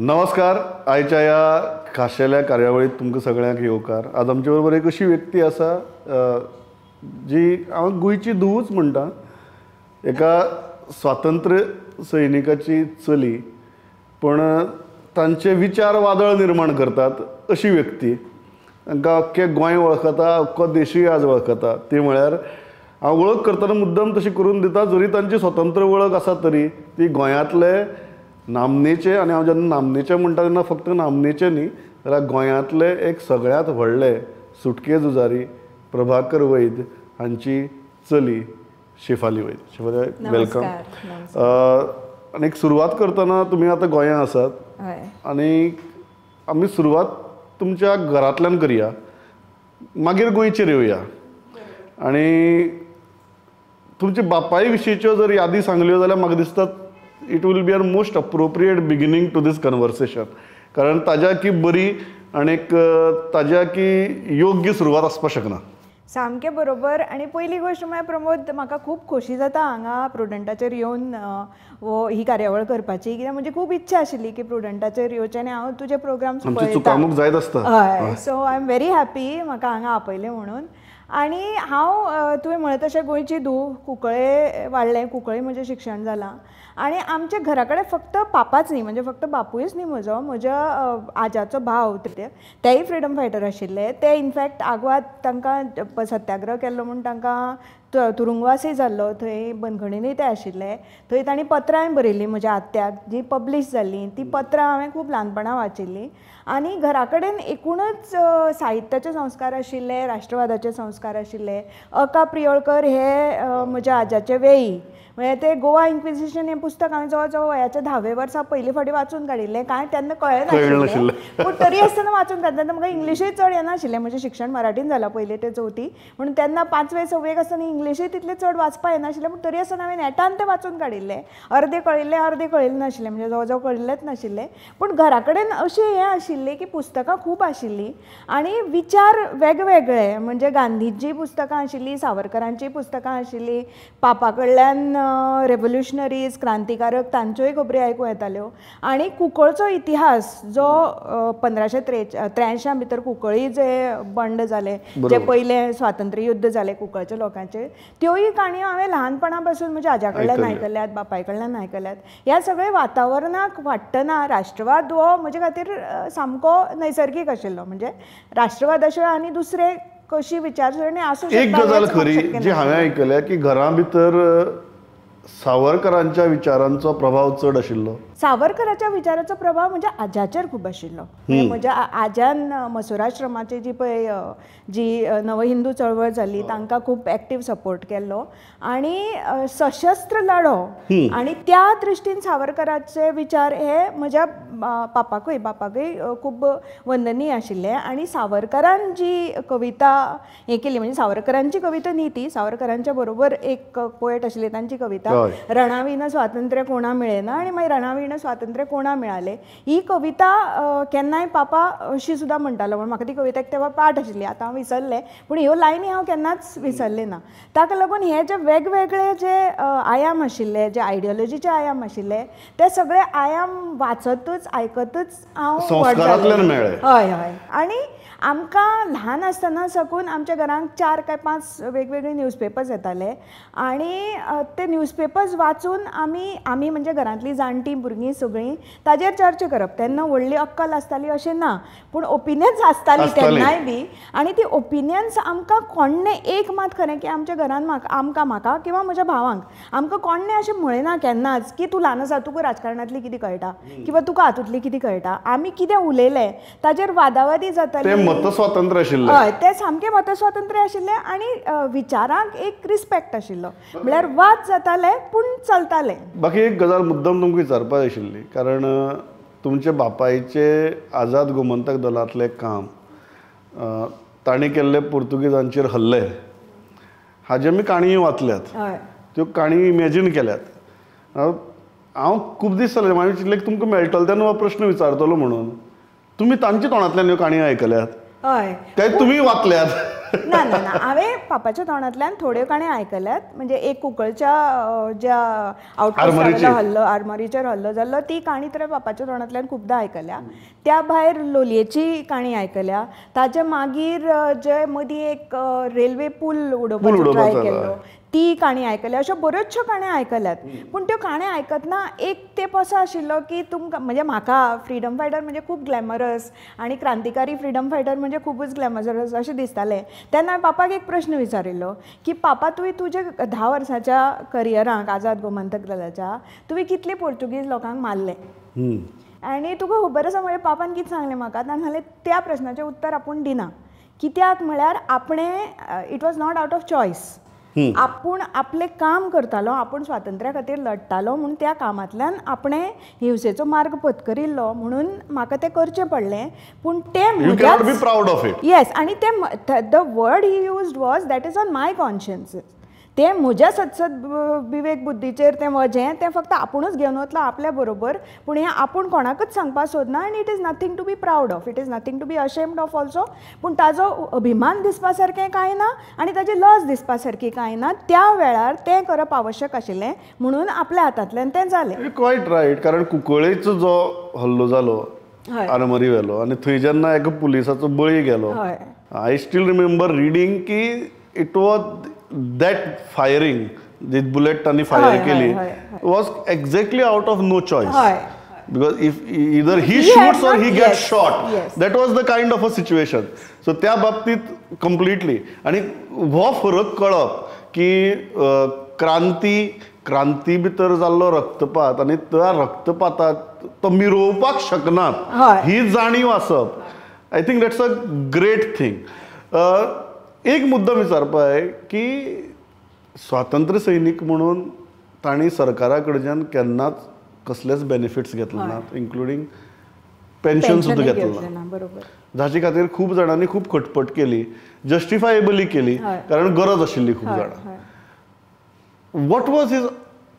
नमस्कार. आयच्या ह्या खाशेल्या कार्यावळीत तुमकां सगळ्यांक येवकार. आज आमचे बरोबर एक अशी व्यक्ती आसा जी हांव गोंयची धुवूच म्हणटा, एका स्वातंत्र्य सैनिकाची चली, पण तांचे विचार वादळ निर्माण करतात अशी व्यक्ती. तांकां अख्खें गोंय वळखता, अख्खो देशूय आज वळखता. ती म्हळ्यार हांव वळख करतना मुद्दम तशी करून दिता, जरी तांची स्वतंत्र वळख आसा तरी ती गोंयांतले नामनेचे, आनी हांव जेन्ना नामनेचे म्हणटा तेन्ना फक्त नामनेचे न्ही जाल्यार गोंयांतले एक सगळ्यांत व्हडले सुटके झुजारी प्रभाकर वैद्य हांची चली शेफाली वैद्य. शेफाली, welcome. आनी एक सुरवात करतना, तुमी आतां गोंयांत आसात आनी आमी सुरवात तुमच्या घरांतल्यान करया, मागीर गोंयचेर येवया. आनी तुमच्या बापाय विशींच्यो जर यादी सांगल्यो जाल्यार म्हाका दिसता it will be our most appropriate beginning to this conversation, कारण ताज्या की बरी आनी ताज्या की योग्य सुरवात आसपाक शकना. सामकें बरोबर. आनी पयली गोश्ट म्हळ्यार प्रमोद, म्हाका खूब खोशी जाता हांगा प्रुडंटाचेर येवन हो ही कार्यावळ करपाची, कित्याक म्हजी खूब इच्छा आशिल्ली की प्रुडंटाचेर येवचें आनी हांव तुजे प्रोग्राम्स पळयता. जायत आसता. हय, so I am very happy म्हाका हांगा आपयलें म्हणून. आनी हांव तुवें म्हळें तशें गोंयची धूव, कुंकळे वाडलें, कुंकळे म्हजें शिक्षण जालां. आनी आमच्या घरा कडेन फक्त पापाच न्ही, म्हणजे फक्त बापुयूच न्ही म्हजो, म्हज्या आज्याचो भाव तेय फ्रिडम फायटर आशिल्ले. ते इनफॅक्ट आगवाद तांकां सत्याग्रह केल्लो म्हूण तांकां तुरुंगवासय जाल्लो, थंय बंदखणीनूय ते आशिल्ले. थंय तांणी पत्रांय बरयल्लीं म्हज्या आत्याक, जीं पब्लीश जाल्लीं. तीं पत्रां हांवें खूब ल्हानपणां वाचिल्लीं. आनी घरा कडेन एकूणच साहित्याचे संस्कार आशिल्ले, राष्ट्रवादाचे संस्कार आशिल्ले. अका प्रियोळकर हे म्हज्या आज्याचे वेई, म्हणजे ते गोवा इन्क्विजिशन हें पुस्तक हांवें जवळ जवळ वयाच्या 10व्या वर्सा पयले फावटी वाचून काडिल्लें. कांय तेन्ना कळ्ळें नाशिल्लें, पूण तरी आसतना वाचून काडटा. तेन्ना म्हाका इंग्लिशूय चड येनाशिल्लें, म्हजें शिक्षण मराठीन जालां पयले ते चवथी, म्हणून तेन्ना 5वे 6वेक आसतना इंग्लिशूय तितलें चड वाचपाक येनाशिल्लें, पूण तरी आसतना हांवें नेटान तें वाचून काडिल्लें. अर्दें कळिल्लें, अर्दें कळिल्लें नाशिल्लें, म्हणजे जवळ जवळ कळिल्लेंच नाशिल्लें. पूण घरा कडेन अशें हें आशिल्लें की पुस्तकां खूब आशिल्लीं आनी विचार वेगवेगळे, म्हणजे गांधीची पुस्तकां आशिल्लीं, सावरकरांचीं पुस्तकां आशिल्लीं, पापा कडल्यान रेवोल्युशनरीज, क्रांतिकारक तांच्योय खबरी आयकूं येताल्यो. आनी कुंकळचो इतिहास जो 1583 भितर कुंकळी जे बंड जालें, जे पयलें स्वातंत्र्य युद्ध जालें कुंकळच्या लोकांचें, त्योय काणयो हांवें ल्हानपणा पासून म्हज्या आज्या कडल्यान आयकल्यात, बापाय कडल्यान आयकल्यात. ह्या सगळे वातावरणाक वाडटना राष्ट्रवाद हो म्हजे खातीर सामको नैसर्गीक आशिल्लो. म्हणजे राष्ट्रवादा शिवाय आनी दुसरे कशी विचारसरणी आसूं शकता. एक गजाल खरी जी हांवें आयकल्या की घरां भितर सावरकरांच्या विचारांचो प्रभाव चड आशिल्लो. सावरकराच्या विचाराचो प्रभाव म्हज्या आज्याचेर खूब आशिल्लो. म्हज्या आज्यान मसुराश्रमाची जी पळय जी नवहिंदू चळवळ जाली तांकां खूब एक्टीव सपोर्ट केल्लो आनी सशस्त्र लढो, आनी त्या दृश्टीन सावरकराचे विचार हे म्हज्या बापाकूय खूब वंदनीय आशिल्ले. आनी सावरकरान जी कविता हें केली, म्हणजे सावरकरांची कविता न्ही ती, सावरकरांच्या बरोबर एक पोएट आशिल्ले तांची कविता रणावीन स्वातंत्र्य कोणा मिळेना आनी मागीर रणावीन स्वातंत्र्य कोणा मिळाले ही कविता केन्नाय पापा अशी सुद्दां म्हणटालो. म्हणून म्हाका ती कविता तेव्हा पाठ आशिल्ली, आतां हांव विसरलें, पूण ह्यो लायनी हांव केन्नाच विसरलें ना. ताका लागून हे जे वेगवेगळे जे आयाम आशिल्ले, जे आयडियोलॉजीचे आयाम आशिल्ले, ते सगळे आयाम वाचतच आयकतच हांव. हय हय. आनी आमकां ल्हान आसतना साकून आमच्या घरांत 4 काय 5 वेगवेगळे न्यूजपेपर्स येताले आनी ते न्यूजपेपर्स वाचून आमी आमी म्हणजे घरांतलीं जाणटीं भुरगीं सगळीं ताजेर चर्चा करप. तेन्ना व्हडली अक्कल आसताली अशें ना, पूण ओपिनियन्स आसताली तेन्नाय बी. आनी ती ओपिनियन्स आमकां कोण्णें एक मात खरें की आमच्या घरांत आमकां म्हाका किंवा म्हज्या भावांक आमकां कोण्णें अशें म्हळें ना केन्नाच की तूं ल्हान आसा, तुका राजकारणांतली कितें कळटा किंवा तुका हातूंतली कितें कळटा. आमी कितें उलयलें ताजेर वादावादी जाताली. मतस्वातंत्र्य आशिल्लें. हय, तें सामकें मतस्वातंत्र्य आशिल्लें आनी विचारांक एक रिस्पेक्ट आशिल्लो, म्हळ्यार वाद जाताले पूण चलताले. बाकी एक गजाल मुद्दम तुमकां विचारपाक आशिल्ली, कारण तुमच्या बापायचे आझाद गोमंतक दलांतलें काम, तांणी केल्ले पुर्तुगेजांचेर हल्ले, हाजे आमी काणयो वाचल्यात, त्यो काणयो इमॅजीन केल्यात. हांव खूब दीस जाले हांवें चिंतलें तुमकां मेळटलो तेन्ना हो प्रश्न विचारतलो म्हणून, तुमी तांच्या तोंडांतल्यान ह्यो काणयो आयकल्यात? हय, काय तुमी वाचल्यात? ना ना ना, हांवें पापाच्या तोंडांतल्यान थोड्यो काणयो आयकल्यात. म्हणजे एक कुंकळच्या ज्या आउटपोस्टार हल्लो, आर्मरीचेर हल्लो जाल्लो, ती काणी तर पापाच्या तोंडांतल्यान खुबदां आयकल्या. त्या भायर लोलयेची काणी आयकल्या. ताजे मागीर जे मदीं एक रेल्वे पूल उडोवपाचो ट्राय केल्लो ती काणी आयकल्या. अश्यो बऱ्योचश्यो काणयो आयकल्यात. पूण त्यो काणयो आयकतना एक तेंप असो आशिल्लो की तुमकां, म्हणजे म्हाका फ्रिडम फायटर म्हणजे खूब ग्लॅमरस आनी क्रांतिकारी फ्रिडम फायटर म्हणजे खुबूच ग्लॅमरस अशें दिसतालें. तेन्ना हांवें पापाक एक प्रश्न विचारिल्लो की पापा, तुवें तुजे 10 वर्साच्या करियराक आझाद गोमंतक दलाच्या तुवें कितले पोर्तुगीज लोकांक मारले आनी तुका खबर आसा? म्हणजे पापान कितें सांगलें म्हाका, ताणें सांगलें त्या प्रश्नाचें उत्तर आपूण दिना. कित्याक म्हळ्यार आपणें it was not out of choice, आपूण आपलें काम करतालो, आपूण स्वातंत्र्या खातीर लडटालो, म्हूण त्या कामांतल्यान आपणें हिंसेचो मार्ग पत्करिल्लो, म्हणून म्हाका तें करचें पडलें. पूण तें येस, आनी तें the word he used was that is on my conscience. तें म्हज्या सत्सद विवेक बुद्धीचेर तें वजें तें फक्त आपुणूच घेवन वतलो आपल्या बरोबर, पूण हें आपूण कोणाकूच सांगपाक सोदना. आनी it is nothing to be proud of, it is nothing to be ashamed of also. पूण ताजो अभिमान दिसपा सारकें कांय ना आनी ताजी लज दिसपा सारकी कांय ना. त्या वेळार तें करप आवश्यक आशिल्लें म्हणून आपल्या हातांतल्यान तें जालें. Quite right. कारण कुंकळेचो जो हल्लो जालो आरमारी व्हेलो आनी थंय जेन्ना एका पुलिसाचो बळी गेलो, I still remember reading की it was that firing, the bullet तांणी फायर केली was exactly out of no choice, because if either he shoots or he gets shot, that was the kind of a situation. So त्या बाबतीत completely. आनी हो फरक कळप की क्रांती, क्रांती भितर जाल्लो रक्तपात आनी त्या रक्तपातात तो मिरोवपाक शकनात ही जाणीव आसप, I think that's a great thing. एक मुद्दा विचारपा की स्वातंत्र्य सैनीक म्हणून तांणी सरकारा कडच्यान केन्नाच कसलेच बेनिफिट्स घेतले नात, इन्क्लुडींग पेन्शन सुद्दां घेतलें ना. बरोबर. जाचे खातीर खूब जाणांनी खूब खटपट केली, जस्टिफायेबली केली, कारण गरज आशिल्ली खूब जाणां. What was his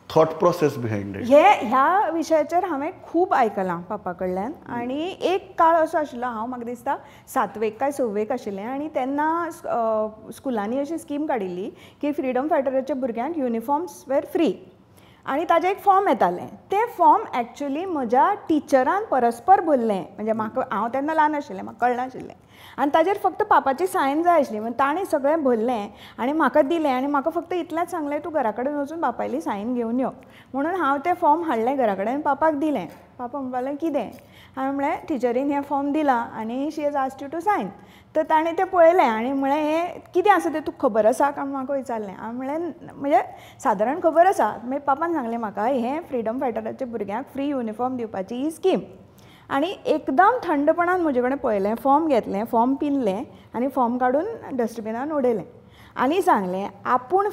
thought process behind it? हे ह्या विशयाचेर हांवें खूब आयकलां पापा कडल्यान. आनी एक काळ असो आशिल्लो, हांव म्हाका दिसता 7वेक काय 6वेक आशिल्लें, आनी तेन्ना स्कुलांनी अशी स्कीम काडिल्ली की फ्रिडम फायटराच्या भुरग्यांक युनिफॉर्म्स वेर फ्री, आनी ताजें एक फॉर्म येतालें. तें फॉर्म एक्चुली म्हज्या टिचरान परस्पर भरलें. म्हणजे म्हाका, हांव तेन्ना ल्हान आशिल्लें, म्हाका कळनाशिल्लें, आनी ताजेर फक्त पापाची सायन जाय आसली म्हणून ताणें सगळें भरलें आनी म्हाका दिलें. आनी म्हाका फक्त इतलेंच सांगलें, तूं घरा कडेन वचून बापायली सायन घेवन यो म्हणून. हांव तें फॉर्म हाडलें घरा कडेन, पापाक दिलें. पापा म्हणपाक लागले कितें? हांवें म्हणलें टिचरीन हें फॉर्म दिलां आनी she has asked you to sign. तर ताणें तें पळयलें आनी म्हणलें हें कितें आसा तें तुका खबर आसा काय म्हाका विचारलें. हांवें म्हणलें म्हणजे सादारण खबर आसा. मागीर पापान सांगलें म्हाका हें फ्रिडम फायटराच्या भुरग्यांक फ्री युनिफॉर्म दिवपाची ही स्कीम. आनी एकदम थंडपणान म्हजे कडेन पळयलें, फॉर्म घेतलें, फॉर्म पिनलें आनी फॉर्म काडून डस्टबिनान उडयलें आनी सांगलें आपूण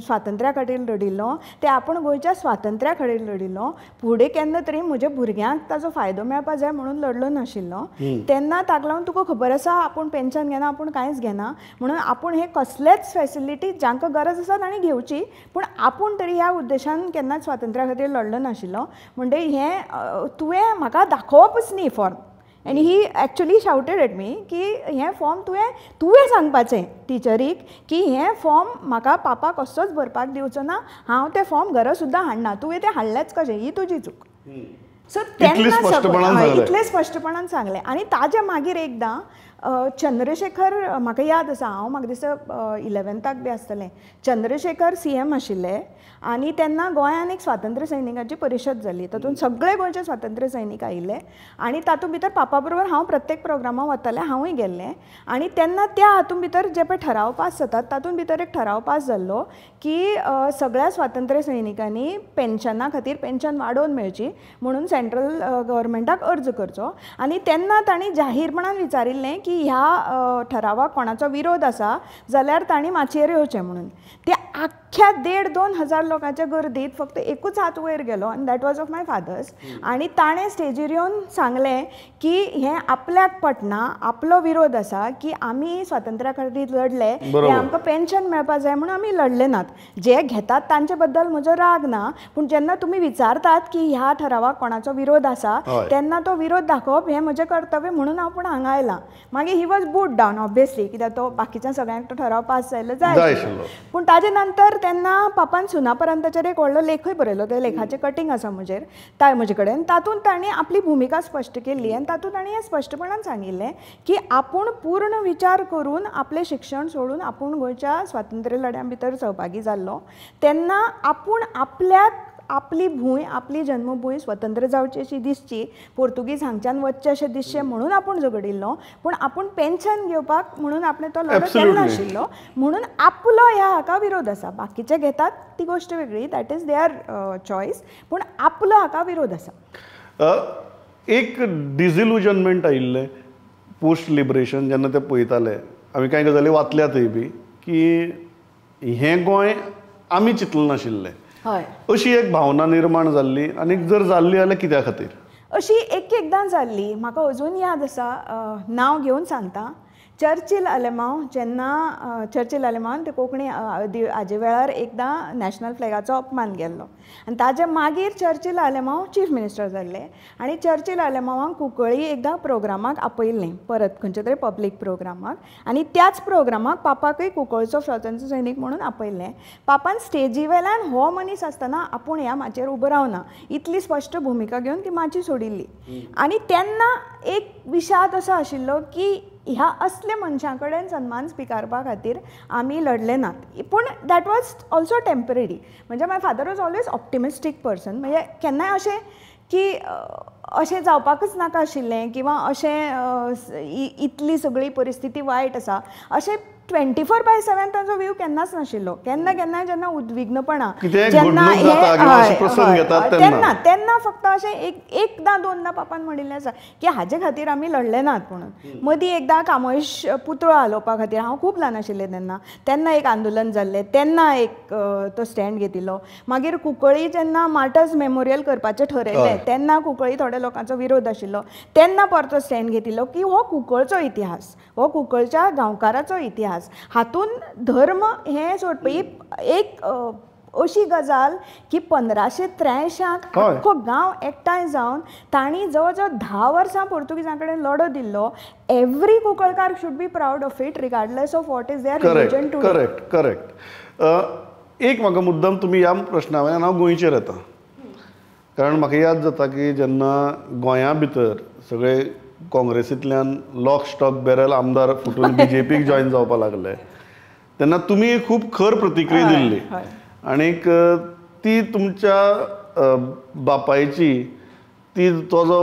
स्वातंत्र्या खातीर लडिल्लो, तें आपूण गोंयच्या स्वातंत्र्या खातीर लडिल्लो, फुडें केन्ना तरी म्हज्या भुरग्यांक ताजो फायदो मेळपा जाय म्हणून लडलो नाशिल्लो. तेन्ना ताका लागून तुका खबर आसा आपूण पेन्शन घेना, आपूण कांयच घेना, म्हणून आपूण हे कसलेच फॅसिलिटी जांकां गरज आसा तांणी घेवची, पूण आपूण तरी ह्या उद्देशान केन्नाच स्वातंत्र्या खातीर लडलो नाशिल्लो. म्हणटे हें तुवें म्हाका दाखोवपच न्ही form. And he actually shouted at me की हें फॉर्म तुवें सांगपाचें टिचरीक की हें फॉर्म म्हाका पापा कसोच भरपाक दिवचो ना, हांव तें फॉर्म घरा सुद्दां हाडना, तुवें तें हाडलेंच कशें, ही तुजी चूक. सो तेन्ना इतलें स्पश्टपणान सांगलें. आनी ताजे मागीर एकदां चंद्रशेखर, म्हाका याद आसा, हांव म्हाका दिसता 11थाक बी आसतलें, चंद्रशेखर CM आशिल्ले आनी तेन्ना गोंयान एक स्वातंत्र्य सैनिकांची परिशद जाली, तातूंत सगळे गोंयचे स्वातंत्र्य सैनीक आयिल्ले आनी तातूंत भितर पापा बरोबर हांव प्रत्येक प्रोग्रामाक वतालें, हांवूय गेल्लें. आनी तेन्ना त्या हातूंत भितर जे पळय ठराव पास जातात तातूंत भितर एक ठराव पास जाल्लो की सगळ्या स्वातंत्र्य सैनिकांनी पेन्शना खातीर पेन्शन वाडोवन मेळची म्हणून सेंट्रल गव्हर्मेंटाक अर्ज करचो. आनी तेन्ना तांणी जाहीरपणान विचारिल्लें की ह्या ठरावाक कोणाचो विरोध आसा जाल्यार तांणी माचयेर येवचें म्हणून. ते आख्ख्या 1,500-2 हजार लोकांच्या गर्दीत फक्त एकूच हात वयर गेलो आनी that was of my father's. आनी ताणें स्टेजीर येवन सांगलें की हें आपल्याक पटना, आपलो विरोध आसा की आमी स्वातंत्र्या खातीर लढले, हें आमकां पेन्शन मेळपा जाय म्हणून आमी लढले नात, जे घेतात तांचे बद्दल म्हजो राग ना, पूण जेन्ना तुमी विचारतात की ह्या ठरावाक कोणाचो विरोध आसा तेन्ना तो विरोध दाखोवप हें म्हजें कर्तव्य म्हणून हांव पूण हांगा आयलां. मागीर he was boot down obviously, कित्याक तो बाकीच्या सगळ्यांक तो ठराव पास जायलो जाय आशिल्लो. पूण ताजे नंतर तेन्ना पापान सुनापरांताचेर एक व्हडलो लेखूय बरयलो, त्या लेखाचें कटींग आसा म्हजेर म्हजे कडेन. तातूंत तांणी आपली भुमिका स्पश्ट केल्ली आनी तातूंत तांणी हें स्पश्टपणान सांगिल्लें की आपूण पूर्ण विचार करून आपलें शिक्षण सोडून आपूण गोंयच्या स्वातंत्र्य लढ्यां भितर सहभागी जाल्लो, तेन्ना आपूण आपल्याक आपली भूंय, आपली जन्मभूंय स्वतंत्र जावची अशी दिसची, पोर्तुगीज हांगच्यान वचचें अशें दिसचें म्हणून आपूण झगडिल्लो, पूण आपूण पेन्शन घेवपाक म्हणून आपणें तो लढो केलो नाशिल्लो, म्हणून आपलो ह्या हाका विरोध आसा. बाकीचे घेतात ती गोश्ट वेगळी, that is there choice, पूण आपलो हाका विरोध आसा. एक डिसिलुजनमेंट आयिल्लें पोस्ट लिबरेशन जेन्ना ते पळयताले, आमी कांय गजाली वाचल्यातय बी की हें गोंय आमी चिंतलें नाशिल्लें, अशी एक भावना निर्माण जाल्ली. आनी जर जाल्ली जाल्यार कित्या खातीर अशी एक एकदां जाल्ली? म्हाका अजून याद आसा, नांव घेवन सांगता, चर्चिल आलेमांव, जेन्ना चर्चिल आलेमांवान ते कोंकणी हाजे वेळार एकदां नॅशनल फ्लॅगाचो अपमान केल्लो आनी ताजे मागीर चर्चिल आलेमांव चीफ मिनिस्टर जाल्ले आनी चर्चिल आलेमांवांक कुंकळी एकदां प्रोग्रामाक आपयल्लें परत खंयच्या तरी पब्लीक प्रोग्रामाक, आनी त्याच प्रोग्रामाक पापाकूय कुंकळचो स्वातंत्र्य सैनीक म्हणून आपयल्लें. पापान स्टेजी वेल्यान हो मनीस आसतना आपूण ह्या माचयेर उबो रावना इतली स्पश्ट भुमिका घेवन ती माची सोडिल्ली. आनी तेन्ना एक विशाद असो आशिल्लो की ह्या असल्या मनशां कडेन सन्मान स्विकारपा खातीर आमी लढले नात. पूण that was also temporary. म्हणजे my father was always optimistic person, म्हणजे केन्नाय अशें की अशें जावपाकच नाका आशिल्लें किंवां अशें इतली सगळी परिस्थिती वायट आसा अशें 24/7 तांचो व्यू केन्नाच नाशिल्लो. केन्ना केन्नाय जेन्ना उद्विग्नपणा जेन्ना तेन्ना तेन्ना फक्त अशें एकदां दोनदां पापान म्हणिल्लें आसा की हाजे खातीर आमी लढले नात म्हणून. मदीं एकदां कामोश पुतळो हालोवपा खातीर, हांव खूब ल्हान आशिल्लें तेन्ना, तेन्ना एक आंदोलन जाल्लें, तेन्ना एक तो स्टँड घेतिल्लो. मागीर कुंकळी जेन्ना मार्टर्स मेमोरियल करपाचें ठरयलें तेन्ना कुंकळी थोड्या लोकांचो विरोध आशिल्लो, तेन्ना परतो स्टँड घेतिल्लो की हो कुंकळचो इतिहास, हो कुंकळच्या गांवकाराचो इतिहास, हातून धर्म हें सोडपी एक अशी गजाल की 1583 आख्खो गांव एकठांय जावन तांणी जवळ जवळ 10 वर्सां पोर्तुगीजां कडेन लढो दिल्लो. Every Kunkalkar should be proud of it regardless of what is their religion today. Correct correct. एक म्हाका मुद्दम तुमी ह्या प्रश्ना वयल्यान हांव गोंयचेर येता, कारण म्हाका याद जाता की जेन्ना गोंया भितर सगळे काँग्रेसींतल्यान लॉक स्टॉक बॅरल आमदार फुटून बीजेपीक जॉयन जावपाक लागले तेन्ना तुमी खूब खर प्रतिक्रिया दिल्ली आनीक ती तुमच्या बापायची ती तो जो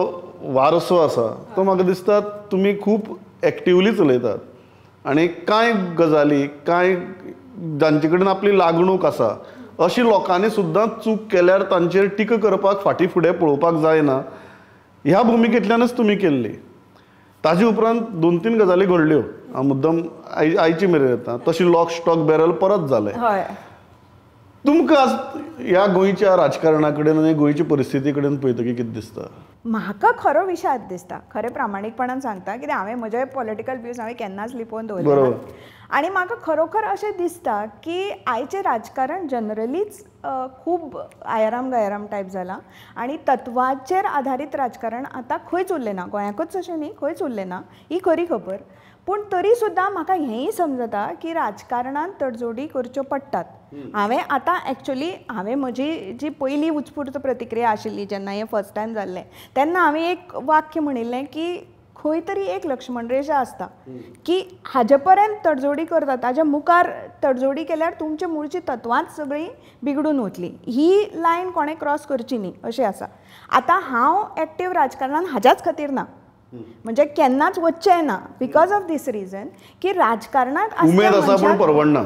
वारसो आसा तो म्हाका दिसता तुमी खूब एक्टिवली चलयतात आनी कांय गजाली कांय जांचे कडेन आपली लागणूक आसा अशी लोकांनी सुद्दां चूक केल्यार तांचेर टिका करपाक फाटीं फुडें पळोवपाक जायना ह्या भुमिकेंतल्यानच तुमी केल्ली. ताजे उपरांत 2-3 गजाली घडल्यो, हांव मुद्दम आयची मेरेन येता तशी लॉक स्टॉक बॅरल परत जालें. तुमकां आज ह्या गोंयच्या राजकारणा कडेन आनी गोंयची परिस्थिती कडेन पळयतकीर कितें दिसता? म्हाका खरो विशाद दिसता, खरें प्रामाणीकपणान सांगता, कित्याक हांवें म्हजे पॉलिटिकल व्यूज हांवें केन्नाच लिपोवन दवरले. आनी म्हाका खरोखर अशें दिसता की आयचें राजकारण जनरलीच खूब आयाराम गयाराम टायप जालां आनी तत्वाचेर आधारीत राजकारण आतां खंयच उरलें ना, गोंयाकूच अशें न्ही, खंयच उरलें ना, ही खरी खबर. पूण तरी सुद्दां म्हाका हेंय समजता की राजकारणांत तडजोडी करच्यो पडटात. हांवें आतां एक्चुअली हांवें म्हजी जी पयली उत्स्फूर्त प्रतिक्रिया आशिल्ली जेन्ना हें फर्स्ट टायम जाल्लें तेन्ना हांवें एक वाक्य म्हणिल्लें की खंय तरी एक लक्ष्मण रेशा आसता की हाजे पर्यंत तडजोडी करता ताज्या मुखार तडजोडी केल्यार तुमची मुळची तत्वांच सगळीं बिगडून वतली, ही लायन कोणें क्रॉस करची न्ही अशें आसा. आतां हांव एक्टीव राजकारणान हाज्याच खातीर ना, म्हणजे केन्नाच वचचें ना because of these reason की राजकारणाक उमेद आसा पूण परवडना.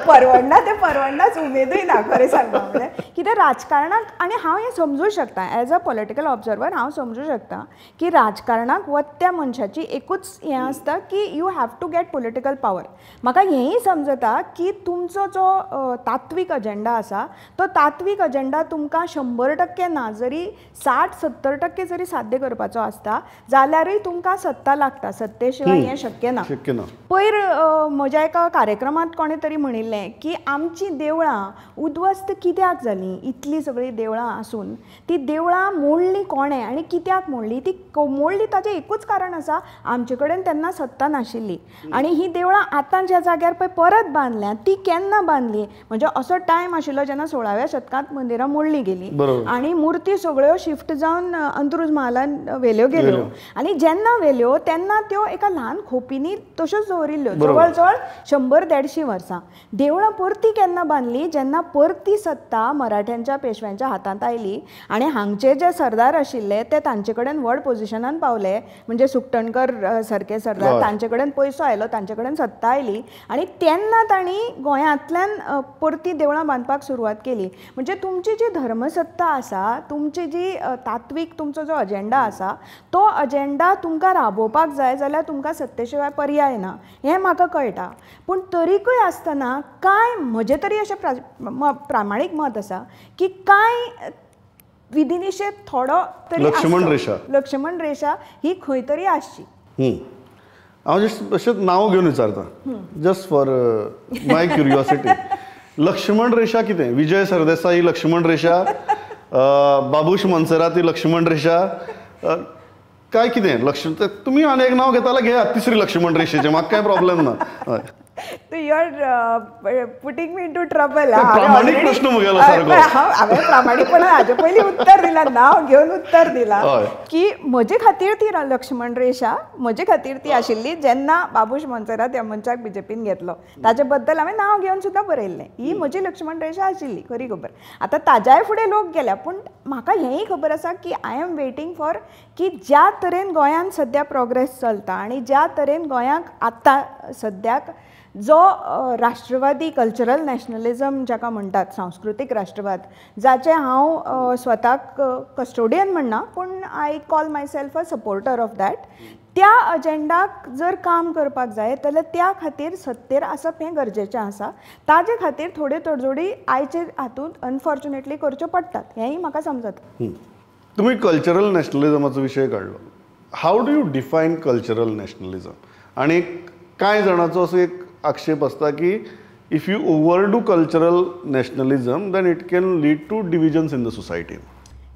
परवडना तें परवडनाच, उमेदूय ना खरें सांगता म्हळ्यार. कित्याक राजकारणाक, आनी हांव हें समजूं शकता एज अ पॉलिटिकल ऑब्जर्वर, हांव समजूं शकता की राजकारणाक वत्या मनशाची एकूच हें आसता की you have to get political power. म्हाका हेंय समजता की तुमचो जो तात्वीक अजेंडा आसा तो तात्वीक अजेंडा तुमकां 100% ना जरी 60-70% जरी साध्य करपाचो आसता जाल्यारूय तुमकां सत्ता लागता, सत्ते शिवाय हें शक्य ना. पयर म्हज्या एका कार्यक्रमांत कोणें तरी म्हणिल्लें की आमचीं देवळां उद्ध्वस्त कित्याक जालीं, इतलीं सगळीं देवळां आसून ती देवळां मोडलीं कोणें आनी कित्याक मोडलीं? ती मोडली ताचें एकूच कारण आसा, आमचे कडेन तेन्ना सत्ता नाशिल्ली. आनी हीं देवळां आतां ज्या जाग्यार पळय परत बांदल्यात ती केन्ना बांदली म्हणजे असो टायम आशिल्लो जेन्ना 16व्या शतकांत मंदिरां मोडलीं गेलीं आनी मुर्ती सगळ्यो शिफ्ट जावन अंत्रुज महालान व्हेल्यो गेल्यो, आनी जेन्ना व्हेल्यो तेन्ना त्यो एका ल्हान खोपींनी तश्योच दवरिल्ल्यो जवळ जवळ 100-150 वर्सां. देवळां परती केन्ना बांदली जेन्ना परती सत्ता मराठ्यांच्या पेशव्यांच्या हातांत आयली आनी हांगचे जे सरदार आशिल्ले ते तांचे कडेन व्हड पोजिशनान पावले, म्हणजे सुकटणकर सारके सरदार, तांचे कडेन पयसो आयलो, तांचे कडेन सत्ता आयली आनी तेन्ना तांणी गोंयांतल्यान परती देवळां बांदपाक सुरवात केली. म्हणजे तुमची जी धर्मसत्ता आसा, तुमची जी तात्वीक तुमचो जो अजेंडा आसा तो अजेंडा तुमकां राबोवपाक जाय जाल्यार तुमकां सत्ते शिवाय पर्याय ना हें म्हाका कळटा. पूण तरीकूय आसतना कांय म्हजें तरी अशें प्रामाणीक मत आसा की कांय विधिनिषेध थोडो तरी लक्ष्मण रेषा, लक्ष्मण रेषा ही खंय तरी आसची. हांव जस्ट अशेंच नांव घेवन विचारता, just for my curiosity, Lakshman रेषा कितें? विजय सरदेसाई लक्ष्मण रेषा, बाबूश मोन्सेरात ही लक्ष्मण रेषा, काय कितें? लक्ष्मण तुमी आनी एक नांव घेताले, घेयात तिसरी लक्ष्मण रेषेचें, म्हाका कांय प्रॉब्लेम ना. You are putting me into trouble. प्रामाणीक प्रश्न म्हगेलो सारको. हांवें प्रामाणीकपणान हाजे पयलीं उत्तर दिलां, नांव घेवन उत्तर दिलां की म्हजे खातीर ती लक्ष्मण रेषा म्हजे खातीर ती आशिल्ली जेन्ना बाबूश मोन्सेरात ह्या मनशाक बीजेपीन घेतलो, ताजे बद्दल हांवें नांव घेवन सुद्दां बरयल्लें. ही म्हजी लक्ष्मण रेषा आशिल्ली खरी खबर. आतां ताज्याय फुडें लोक गेल्या, पूण म्हाका हेंय खबर आसा की I am waiting for की ज्या तरेन गोंयांत सद्या प्रोग्रेस चलता आनी ज्या तरेन गोंयांक आतां सद्याक जो राष्ट्रवादी कल्चरल नॅशनलिजम जाका म्हणटात, सांस्कृतीक राष्ट्रवाद, जाचें हांव स्वताक कस्टोडियन म्हणना पूण I call myself a supporter of that, त्या अजेंडाक जर काम करपाक जाय जाल्यार त्या खातीर सत्तेर आसप हें गरजेचें आसा. ताजे खातीर थोड्यो तडजोडी आयचे हातूंत अनफॉर्च्युनेटली करच्यो पडटात हेंय म्हाका समजता. तुमी कल्चरल नॅशनलिजमाचो विशय काडलो, how do you define cultural nationalism? आनी कांय जाणांचो असो एक आक्षेप आसता की if you overdo cultural nationalism then it can lead to divisions in the society.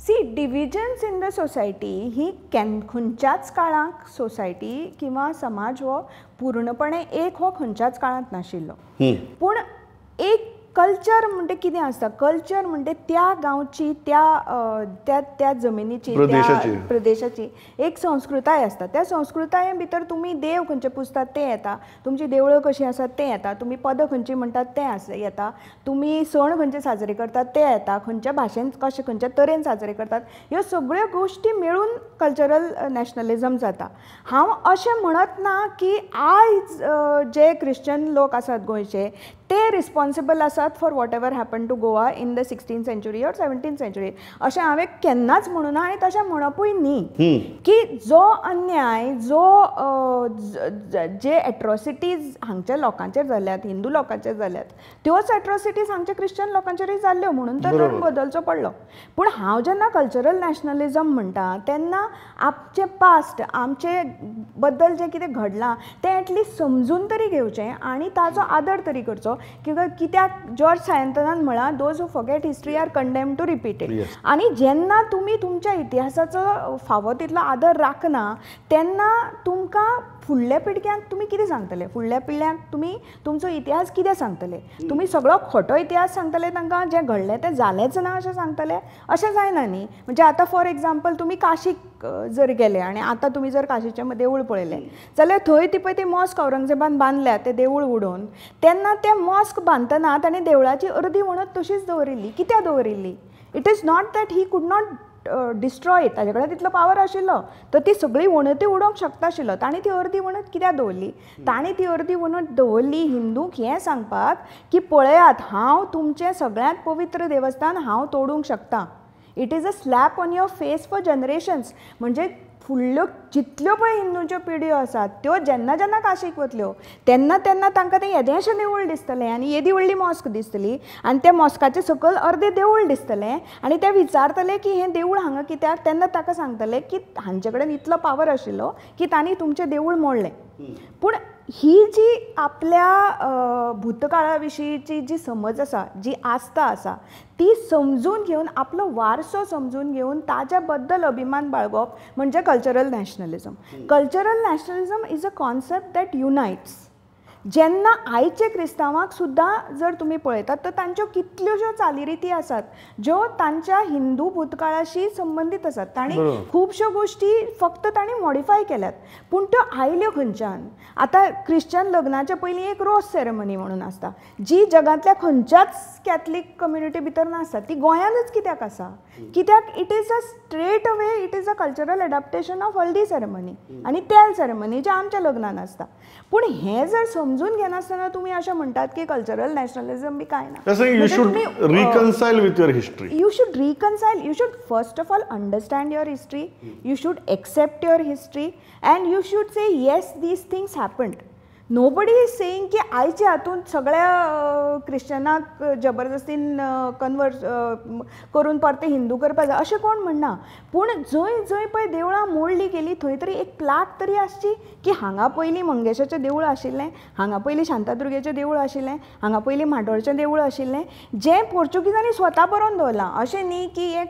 See, divisions in the society ही खंयच्याच काळाक सोसायटी किंवा समाज हो पूर्णपणे एक हो खंयच्याच काळांत नाशिल्लो. पूण एक कल्चर म्हणटे कितें आसता, कल्चर म्हणटे त्या गांवची, त्या त्या त्या जमिनीची, त्या प्रदेशाची एक संस्कृताय आसता. त्या संस्कृताये भितर तुमी देव खंयचे पुजतात तें येता, तुमची देवळां कशीं आसात तें येता, तुमी पदां खंयचीं म्हणटात तें येता, तुमी सण खंयचे साजरे करतात ते येता, खंयच्या भाशेन कशें खंयच्या तरेन साजरे करतात, ह्यो सगळ्यो गोश्टी मेळून कल्चरल नॅशनलिजम जाता. हांव अशें म्हणत ना की आयज जे क्रिश्चन लोक आसात गोंयचे ते रिस्पॉन्सिबल आसात for whatever happen to Goa in the 16th century or 17th century, अशें हांवें केन्नाच म्हणूना आनी तशें म्हणपूय न्ही. की जो अन्याय, जो जे एट्रॉसिटीज हांगच्या लोकांचेर जाल्यात, हिंदू लोकांचेर जाल्यात, त्योच एट्रॉसिटीज हांगच्या क्रिश्चन लोकांचेरूय जाल्ल्यो, म्हणून तर धर्म बदलचो पडलो. पूण हांव जेन्ना कल्चरल नॅशनलिजम म्हणटा तेन्ना आमचें पास्ट, आमचे बद्दल जें कितें घडलां तें एटलिस्ट समजून तरी घेवचें आनी ताजो आदर तरी करचो. कित्याक जॉर्ज सायंतनान म्हळां, those who forget history are condemned to repeat it. आनी जेन्ना तुमी तुमच्या इतिहासाचो फावो तितलो आदर राखना तेन्ना तुमकां फुडल्या पिळग्यांक तुमी कितें सांगतले, फुडल्या पिळग्यांक तुमी तुमचो इतिहास कितें सांगतले? तुमी सगळो खोटो इतिहास सांगतले तांकां, जें घडलें तें जालेंच ना अशें सांगतले? अशें जायना न्ही. म्हणजे आतां फॉर एग्जाम्पल तुमी काशीक जर गेले आनी आतां तुमी जर काशीचें देवूळ पळयलें जाल्यार थंय ती पळय ती मॉस्क औरंगजेबान बांदल्या तें देवूळ उडोवन, तेन्ना तें मॉस्क बांदतना ताणें देवळाची अर्दी वणत तशीच दवरिल्ली. कित्याक दवरिल्ली? It is not that he could not destroy, ताजे कडेन तितलो पावर आशिल्लो तर ती सगळी वणती उडोवंक शकता आशिल्लो. ताणें ती अर्दी वणत कित्याक दवरली? ताणें ती अर्दी वणत दवरली हिंदूंक हें सांगपाक की पळयात हांव तुमचें सगळ्यांत पवित्र देवस्थान हांव तोडूंक शकता. It is a slap on your face for generations. म्हणजे फुडल्यो जितल्यो पळय हिंदूंच्यो पिढयो आसात त्यो जेन्ना जेन्ना काशीक वतल्यो तेन्ना तेन्ना तांकां तें येदेंशें देवूळ दिसतलें आनी येदी व्हडली मॉस्क दिसतली आनी त्या मॉस्काचे सकयल अर्दें देवूळ दिसतलें आनी ते विचारतले की हें देवूळ हांगा कित्याक, तेन्ना ताका सांगतले की हांचे कडेन इतलो पावर आशिल्लो की तांणी तुमचें देवूळ मोडलें. पूण ही जी आपल्या भूतकाळा विशींची जी समज आसा, जी आस्था आसा, ती समजून घेवन आपलो वारसो समजून घेवन ताच्या बद्दल अभिमान बाळगोवप म्हणजे cultural nationalism. Cultural nationalism is a concept that unites. जेन्ना आयचे क्रिस्तांवाक सुद्दां जर तुमी पळयतात तर तांच्यो कितल्योश्यो चालीरिती आसात ज्यो तांच्या हिंदू भूतकाळाशी संबंदीत आसात. तांणी खुबश्यो गोश्टी फक्त तांणी मॉडिफाय केल्यात, पूण त्यो आयल्यो खंयच्यान? आतां क्रिश्चन लग्नाच्या पयलीं एक रोज सेरेमनी म्हणून आसता जी जगांतल्या खंयच्याच कॅथलीक कम्युनिटी भितर नासता, ती गोंयांतच कित्याक आसा? कित्याक it is a straight away it is a cultural adaptation of haldi ceremony आनी तेल सेरेमनी जे आमच्या लग्नान आसता. पूण हें जर समजून घेनासतना तुमी अशें म्हणटात की कल्चरल नॅशनलिझम बी कांय ना. You should reconcile with your history. You should reconcile. You should first of all understand your history. You should accept your history and you should say yes, these things happened. Nobody is saying की आयचे हातूंत सगळ्या क्रिश्चनाक जबरदस्तीन convert करून परते हिंदू करपाक जाय अशें कोण म्हणना. पूण जंय जंय पळय देवळां मोडली गेली थंय तरी एक प्लाक तरी आसची की हांगा पयलीं मंगेशाचें देवूळ आशिल्लें, हांगा पयलीं शांतादुर्गेचें देवूळ आशिल्लें, हांगा पयलीं म्हाड्डोळचें देवूळ आशिल्लें, जें पोर्चुगीजांनी स्वता बरोवन दवरलां. अशें न्ही की हें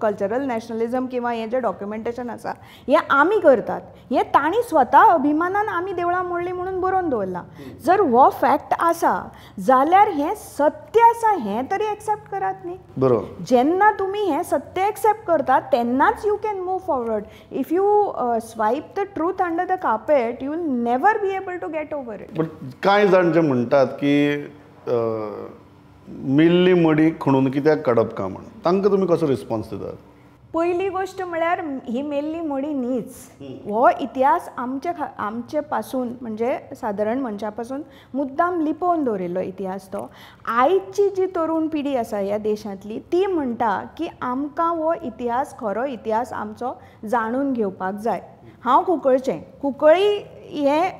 कल्चरल नॅशनलिझम किंवा हें जें डॉक्युमेंटेशन आसा हें आमी करतात, हें तांणी स्वता अभिमानान आमी देवळां मोडलीं म्हणून बरोवन दवरलां. जर हो फॅक्ट आसा जाल्यार हें सत्य आसा हें तरी एक्सेप्ट करात न्ही. बरोबर. जेन्ना तुमी हें सत्य एक्सेप्ट करतात तेन्नाच you can move forward. If you swipe the truth under the carpet you will never be able to get over it. But कांय जाण जे म्हणटात की मेल्ली मडी खणून कित्याक काडप काय म्हण, तांकां तुमी कसो रिस्पॉन्स दितात? पयली गोश्ट म्हळ्यार ही मेल्ली मडी न्हीच, हो इतिहास आमचे आमचे पासून म्हणजे सादारण मनशा पासून मुद्दाम लिपोवन दवरिल्लो इतिहास तो. आयची जी तरुण पिढी आसा ह्या देशांतली ती म्हणटा की आमकां हो इतिहास, खरो इतिहास आमचो जाणून घेवपाक जाय. हांव कुंकळचें, कुंकळी हें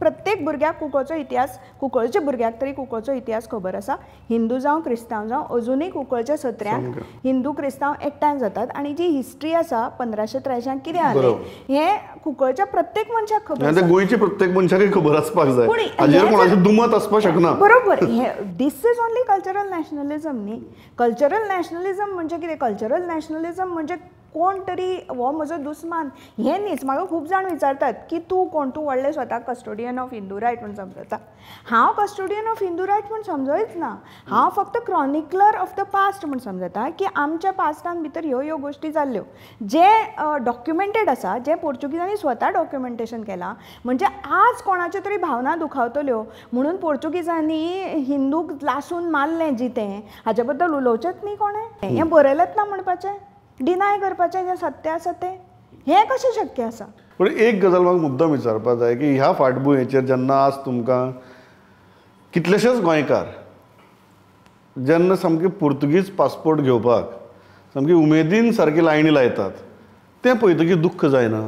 प्रत्येक भुरग्याक कुंकळचो इतिहास, कुंकळच्या भुरग्याक तरी कुंकळचो इतिहास खबर आसा. हिंदू जावं क्रिस्तांव जावं अजुनूय कुंकळच्या सत्र्यांक हिंदू क्रिस्तांव एकठांय जातात आनी जी हिस्ट्री आसा 1583 कितें जालें हें कुंकळच्या प्रत्येक मनशाक खबर आसा, गोंयच्या प्रत्येक मनशाकय खबर आसपाक जाय, हाजेर कोणाचें दुमत आसपाक शकना. बरोबर. हें this is only cultural nationalism न्ही. कल्चरल नॅशनलिझम म्हणजे कितें? कल्चरल नॅशनलिझम म्हणजे कोण तरी हो म्हजो दुस्मान हें न्हीच. म्हाका खूब जाण विचारतात की तूं कोण, तूं व्हडलें स्वताक कस्टोडियन ऑफ हिंदू रायट म्हूण समजता. हांव कस्टोडियन ऑफ हिंदू रायट म्हूण समजच ना, हांव फक्त क्रॉनिकलर ऑफ the past म्हूण समजता की आमच्या पास्टान भितर ह्यो ह्यो गोश्टी जाल्ल्यो जें डॉक्युमेंटेड आसा, जें पोर्चुगीजांनी स्वता डॉक्युमेंटेशन केलां. म्हणजे आज कोणाच्यो तरी भावना दुखावतल्यो म्हणून पोर्चुगीजांनी हिंदूक लासून मारलें जितें, हाचे बद्दल उलोवचेंच न्ही कोणें, हें बरयलेंच ना म्हणपाचें, डिनाय करपाचें जें सत्य आसा तें, हें कशें शक्य आसा? पूण एक गजाल म्हाका मुद्दम विचारपाक जाय की ह्या फाटभुंयेचेर जेन्ना आज तुमकां कितलेशेच गोंयकार जेन्ना सामके पुर्तुगीज पासपोर्ट घेवपाक सामकी उमेदीन सारकी लायनी लायतात तें पळयतकीर दुख्ख जायना?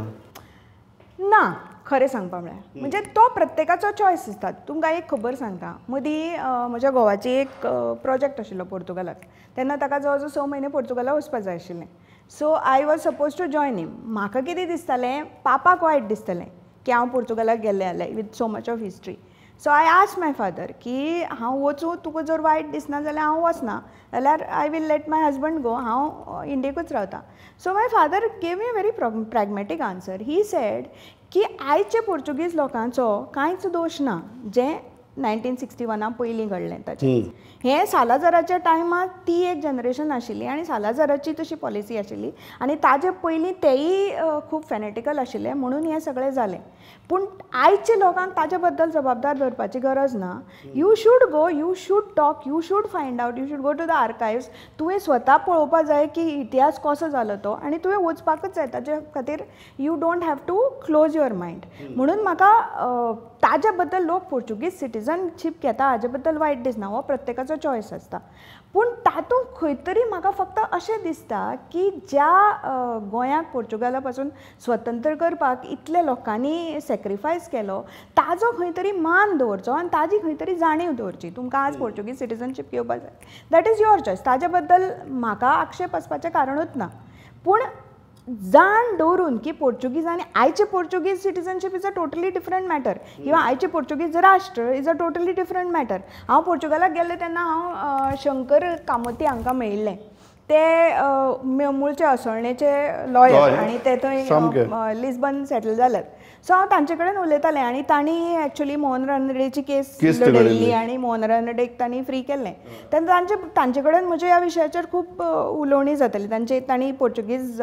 ना, खरें सांगपा म्हळ्यार म्हणजे तो प्रत्येकाचो चॉयस आसता. तुमकां एक खबर सांगता, मदीं म्हज्या घोवाची एक प्रोजेक्ट आशिल्लो पोर्तुगालाक, तेन्ना ताका जवळ जवळ 6 म्हयने पोर्तुगालाक वचपाक जाय आशिल्लें. So I was suppose to join him. म्हाका कितें दिसतालें, पापाक वायट दिसतालें की हांव पोर्तुगालाक गेल्लें जाल्यार with so much of history. So I ask my father की हांव वचूं, तुका जर वायट दिसना जाल्यार हांव वचना, जाल्यार I will let my husband go, हांव इंडियेकूच रावता. So my father gave me a very pragmatic answer. He said की आयचे पोर्चुगीज लोकांचो कांयच दोश ना, जें 1961 पयलीं घडलें ताचें. हें सालाझाराच्या टायमार ती एक जनरेशन आशिल्ली आनी सालाझाराची तशी पॉलिसी आशिल्ली आनी ताजे पयलीं तेय खूब फॅनेटिकल आशिल्ले म्हणून हें सगळें जालें. पूण आयच्या लोकांक ताजे बद्दल जबाबदार धरपाची गरज ना. You should go, you should talk, you should find out, you should go to the archives. तुवें स्वता पळोवपा जाय की इतिहास कसो जालो तो आनी तुवें वचपाकच जाय. ताजे खातीर you don't have to close your mind. म्हणून म्हाका ताजे बद्दल लोक पोर्चुगीज सिटीजनशीप घेता हाजे बद्दल वायट दिसना, हो प्रत्येकाचो चॉयस आसता. पूण तातूंत खंय तरी म्हाका फक्त अशें दिसता की ज्या गोंयाक पोर्चुगाला पासून स्वतंत्र करपाक इतले लोकांनी सॅक्रिफायस केलो ताजो खंय तरी मान दवरचो आनी ताजी खंय तरी जाणीव दवरची. तुमकां आज पोर्चुगीज सिटीजनशीप घेवपाक जाय, that is your choice, ताजे बद्दल म्हाका आक्षेप आसपाचें कारणूच ना. पूण जाण दवरून की पोर्चुगीजांनी आयचे Portuguese citizenship is a totally different matter किंवा आयचे पोर्चुगीज राष्ट्र is a totally different matter. हांव पोर्चुगालाक गेल्लें तेन्ना हांव शंकर कामती हांकां मेळिल्लें. ते मुळचे असोळणेचे लॉयर आनी ते थंय लिस्बन सेटल जाल्यात. सो हांव तांचे कडेन उलयतालें आनी तांणी एक्चुली मोहन रानडेची केस लढयल्ली आनी मोहन रानडेक तांणी फ्री केल्लें. तेन्ना तांचे कडेन म्हज्या ह्या विशयाचेर खूब उलोवणी जाताली. तांणी पोर्चुगीज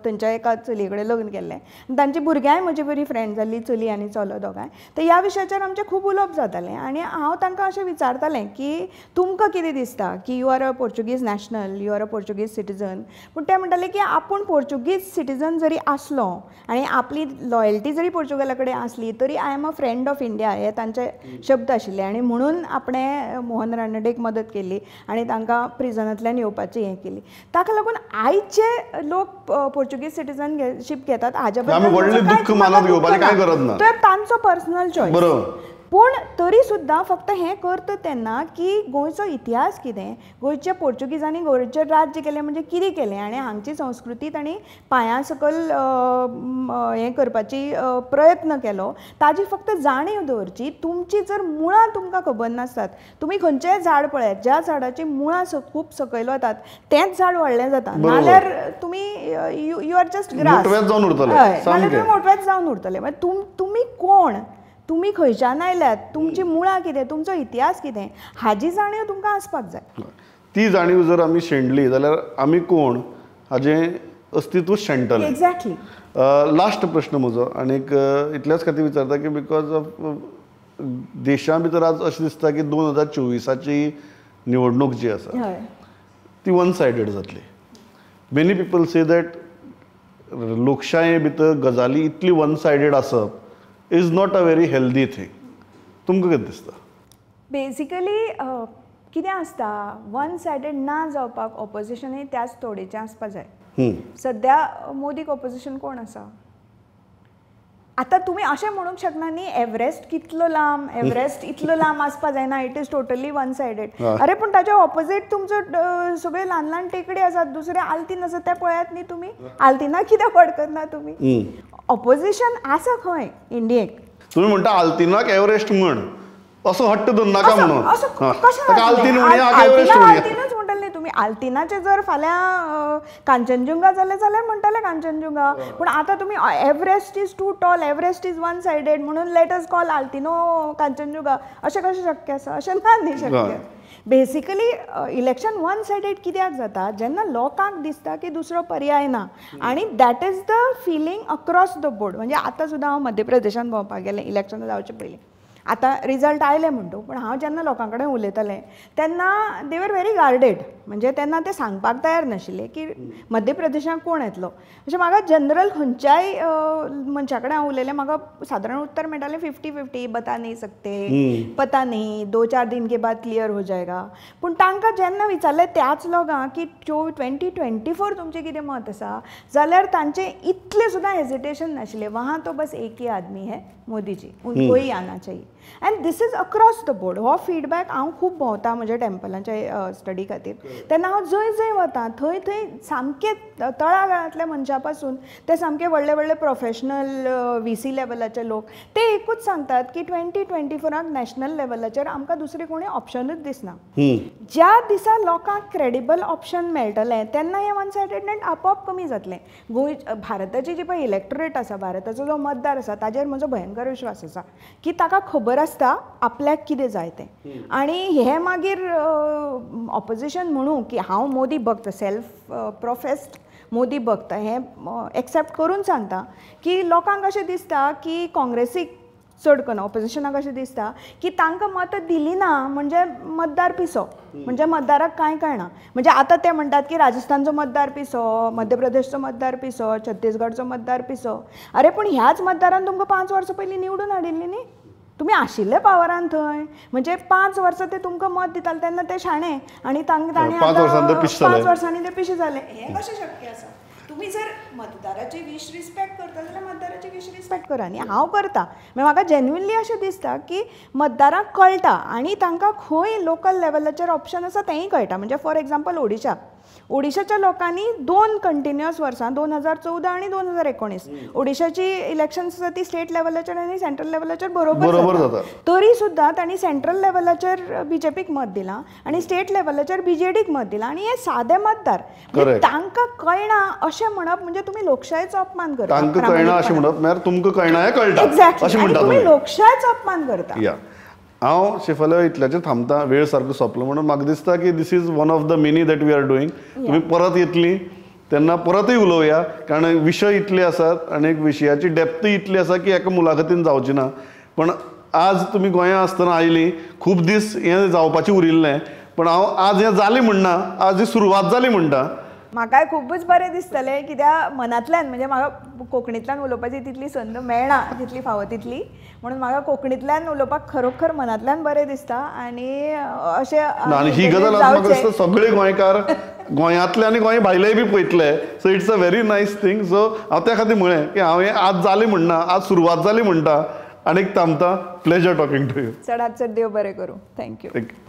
थंयच्या एका चलये कडेन लग्न केल्लें, तांची भुरग्यांय म्हजी बरी फ्रेंड जाल्ली, चली आनी चलो दोगांय. तर ह्या विशयाचेर आमचें खूब उलोवप जातालें आनी हांव तांकां अशें विचारतालें की तुमकां कितें दिसता की you are a Portuguese national, you are a Portuguese citizen. पूण ते म्हणटाले की आपूण पोर्चुगीज सिटीजन जरी आसलो आनी आपली लॉयल्टी जरी पोर्चुगाला कडेन आसली तरी I am a friend of India हे तांचे शब्द आशिल्ले आनी म्हणून आपणें मोहन रानडेक मदत केली आनी तांकां प्रिजनांतल्यान येवपाची हें केली. ताका लागून आयचे लोक पोर्चुगीज सिटीजनशीप घेतात हाजे बद्दल तांचो पर्सनल चॉयस. पूण तरी सुद्दां फक्त हें करता तेन्ना की गोंयचो इतिहास कितें, गोंयच्या पोर्चुगीजांनी गोंयचेर राज्य केलें म्हणजे कितें केलें आनी हांगची संस्कृती तांणी पांया सकयल हें करपाची प्रयत्न केलो ताजी फक्त जाणीव दवरची. तुमची जर मुळां तुमकां खबर नासतात, तुमी खंयचेंय झाड पळयात, ज्या झाडाची मुळां खूब सकयल वतात तेंच झाड व्हडलें जाता, नाल्यार तुमी you are just grass, हय, नाल्यार तुमी मोटवेच जावन उरतले. मागीर तुमी कोण, तुमी खंयच्यान आयल्यात, तुमची मुळां कितें, तुमचो इतिहास कितें हाजी जाणीव तुमकां आसपाक जाय. ती जाणीव जर आमी शेणली जाल्यार आमी कोण हाजें अस्तित्व शेणटलें. एक्झॅक्टली. लास्ट प्रश्न म्हजो आनीक इतल्याच खातीर विचारता की because of देशा भितर आज अशें दिसता की 2024 निवडणूक जी आसा ती वन सायडेड जातली. मेनी पिपल से that लोकशाये भितर गजाली इतली वन सायडेड आसप is not a very healthy thing. तुमकां कितें दिसता? बेसिकली कितें आसता, वन सायडेड ना जावपाक ऑपोजिशनूय त्याच तोडेचें आसपा जाय. सद्या मोदीक ऑपोजिशन कोण आसा? आतां तुमी अशें म्हणूंक शकना न्ही एव्हरेस्ट कितलो लांब, एव्हरेस्ट इतलो लांब आसपा जायना, it is totally one sided. अरे पूण ताच्या ऑपोजीट तुमचो सगळे ल्हान ल्हान टेकडी आसात, दुसरे आल्तीन आसा ते पळयात न्ही तुमी, आल्तिनाक कित्याक फडकना तुमी? ऑपोजिशन आसा खंय इंडियेक? तुमी म्हणटा आल्तिनाक एव्हरेस्ट म्हण, असो हट्ट धरनाका म्हणून. असो कशें आल्तिनूच म्हणटले न्ही तुमी. आल्तिनाचें जर फाल्यां कांचनजुंगा जालें जाल्यार म्हणटले कांचनजुंगा, पूण आतां तुमी Everest is too tall, Everest is one sided म्हणून let us call Altino Kanchenjunga, अशें कशें शक्य आसा? अशें ना न्ही शक्य. बेसिकली इलेक्शन वन सायडेड कित्याक जाता, जेन्ना लोकांक दिसता की दुसरो पर्याय ना आनी that is the feeling across the board. म्हणजे आतां सुद्दां हांव मध्य प्रदेशान भोंवपाक गेलें इलेक्शन जावचे पयलीं, आतां रिजल्ट आयले म्हणटू, पूण हांव जेन्ना लोकां कडेन उलयतालें तेन्ना दे वर व्हेरी गार्डेड, म्हणजे तेन्ना ते सांगपाक तयार नाशिल्ले की मध्य प्रदेशाक कोण येतलो. अशें म्हाका जनरल खंयच्याय मनशा कडेन हांव उलयलें म्हाका सादारण उत्तर मेळटालें 50-50, बता नहीं सकते, पता नहीं, 2-4 दिन के बाद क्लियर हो जाएगा. पूण तांकां जेन्ना विचारलें त्याच लोकांक की 2024 तुमचें कितें मत आसा, जाल्यार तांचें इतलें सुद्दां हेजिटेशन नाशिल्लें. वहाँ तो बस एक ही आदमी है, मोदी जी, उनको ही आना चाहिए. And this is across the board. हो फीडबॅक हांव खूब भोंवता म्हज्या टेम्पलाच्या स्टडी खातीर, तेन्ना हांव जंय जंय वता थंय थंय सामके तळागाळांतल्या मनशां पासून ते सामके व्हडले व्हडले प्रोफेशनल VC लेवलाचे लोक ते एकूच सांगतात की 2024 नॅशनल लेवलाचेर आमकां दुसरें कोणी ऑप्शनूच दिसना. ज्या दिसा लोकांक क्रेडिबल ऑप्शन मेळटलें तेन्ना हें वन सायडेडनेस आपोआप कमी जातलें. गोंय भारताची जी पळय इलेक्टोरेट आसा, भारताचो जो मतदार आसा ताजेर म्हजो भयंकर विश्वास आसा की ताका खबर खबर आसता आपल्याक कितें जाय तें. आनी हें मागीर ऑपोजिशन म्हणू की हांव मोदी भक्त, सेल्फ प्रोफेस्ड मोदी भक्त, हें एक्सेप्ट करून सांगता की लोकांक अशें दिसता की काँग्रेसीक चड करून ऑपोजिशनाक अशें दिसता की तांकां मतां दिली ना म्हणजे मतदार पिसो, म्हणजे मतदाराक कांय कळना. म्हणजे आतां ते म्हणटात की राजस्थानचो मतदार पिसो, मध्य प्रदेशचो मतदार पिसो, छत्तीसगडचो मतदार पिसो. अरे पूण ह्याच मतदारान तुमकां 5 वर्सां पयलीं निवडून हाडिल्ली न्ही, तुमी आशिल्ले पावरान थंय, म्हणजे 5 वर्सां ते तुमकां मत दिताले तेन्ना ते शाणे आनी तांकां ताणें 5 वर्सांनी ते पिशे जाले. हें कशें शक्य आसा? तुमी जर मतदाराची विश रिस्पेक्ट करता जाल्यार मतदाराची विश रिस्पेक्ट करा. आनी हांव करता, मागीर म्हाका जेन्युइनली अशें दिसता की मतदारांक कळटा आनी तांकां खंय लोकल लेवलाचेर ऑप्शन आसा तेंय कळटा. म्हणजे फॉर एग्जाम्पल ओडिशा, ओडिशाच्या लोकांनी 2 कंटिन्युअस वर्सां 2014 आनी 2019 ओडिशाची इलेक्शन्स आसा ती स्टेट लेवलाचेर आनी सेंट्रल लेवलाचेर बरोबर जाता, तरी सुद्दां तांणी सेंट्रल लेवलाचेर बीजेपीक मत दिलां आनी स्टेट लेवलाचेर बीजेडीक मत दिलां. आनी हे सादे मतदार, तांकां कळना अशें म्हणप म्हणजे तुमी लोकशायेचो अपमान करता. तांकां कळना अशें म्हणप म्हळ्यार तुमकां कळना हें कळटा. एक्झॅक्टली, तुमी लोकशायेचो अपमान करता. हांव शेफाली इतल्याचेर थांबता, वेळ सारको सोंपलो म्हणून म्हाका दिसता की this is one of the many that we are doing. तुमी परत येतली तेन्ना परतूय उलोवया, कारण विशय इतले आसात आनी एक विशयाची डेप्थूय इतली आसा की एका मुलाखतीन जावची ना. पण आज तुमी गोंयांत आसतना आयली, खूब दीस हें जावपाचें उरिल्लें, पण हांव आज हें जालें म्हणना, आज ही सुरवात जाली म्हणटा. म्हाकाय खुबूच बरें दिसतलें कित्याक मनांतल्यान, म्हणजे म्हाका कोंकणींतल्यान उलोवपाची तितली संद मेळना जितली फावो तितली, म्हणून म्हाका कोंकणींतल्यान उलोवपाक खरोखर मनांतल्यान बरें दिसता. आनी अशें आनी ही गजाल म्हाका दिसता सगळे गोंयकार गोंयांतले आनी गोंय भायलेय बी पळयतले, so it's a very nice thing. So हांव त्या खातीर म्हळें की हांव हें आज जालें म्हणना, आज सुरवात जाली म्हणटा. आनी एक थांबता. Pleasure talking to you. चडात चड देव बरें करूं. Thank you. Thank you.